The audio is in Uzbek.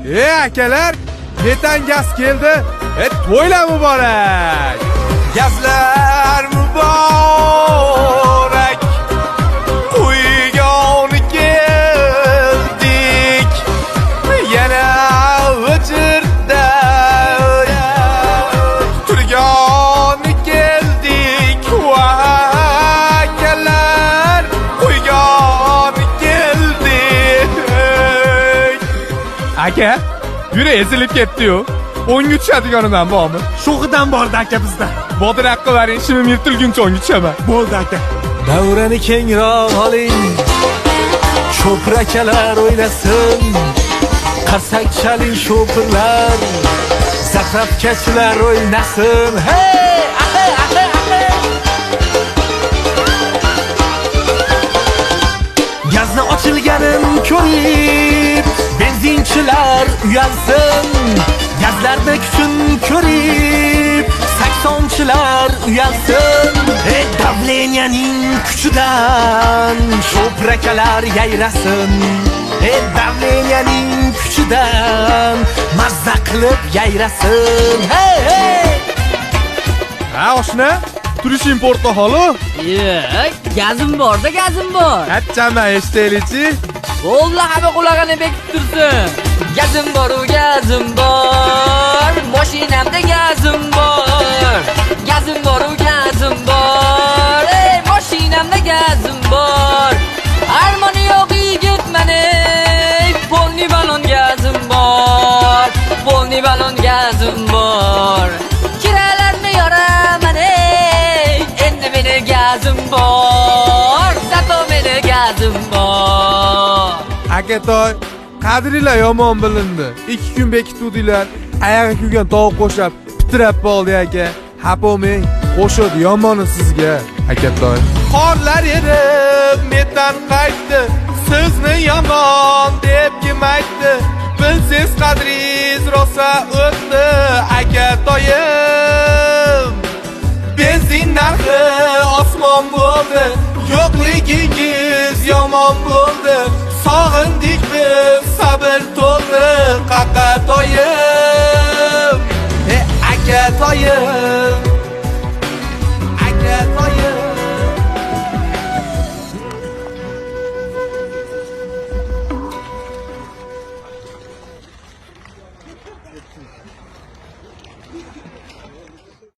E akalar, metan gaz keldi. E to'ylar muborak. Gazlar muborak. Quygon keldik. Yana o'chirda turgan keldik. Va akalar, quygon keldik. Aka, yurak ezilib ketdi-yu. O'ngga tushadiganidan bormi? Sho'g'idan bordi aka bizda. Botir haqqi varing, shimim yirtilguncha o'ngga tushaman. Bo'ldi aka. Davrani kengroq oling, cho'prakalar o'ynasin, qarsak chaling sho'pirlar, zapravkachilar o'ynasin. Hey, ahe, ahe, ahe. Gazni ochilganin ko'rib, benzinchilar uyalsin. Gazlarni kuchin ko'rib, saksonchilar uyalsin. E, davleniyaning kuchidan sho'prakalar yayrasin. E, davleniyaning kuchidan mazza qilib yayrasin. Hey, hey! Ha, oshna, turishing portda holi? Yo'q, gazim borda, gazim bor. Qachama eshitaylikchi. Bo'ldi, hamma qulog'ini bekitib tursin. Gazim bor, u gazim bor. Mashinamda gazim bor. Gazim bor, u gazim bor. Ey, mashinamda gazim bor. Armoni yo'q yigit mani. Полный balon gazim bor. Полный balon gazim bor. Kiralarni yoraman ey. Endi meni gazim bor. Зато meni gazim bor. Aka toy, qadringlar yomon bilindi. 2 kun bekituvdinglar, oyog'i kuygan tovuq qo'shab pitirab qoldi aka. Xafa bo'lmang, qo'shadi yomoni sizga, aka toy. Qorlar erib, metan qaytdi. Sizni yomon deb kim aytdi? Bilsiz qadringiz rosa o'tdi, aka toyim. Benzin narxi osmon bo'ldi, yo'qligingiz yomon bo'ldi. Sog'indim.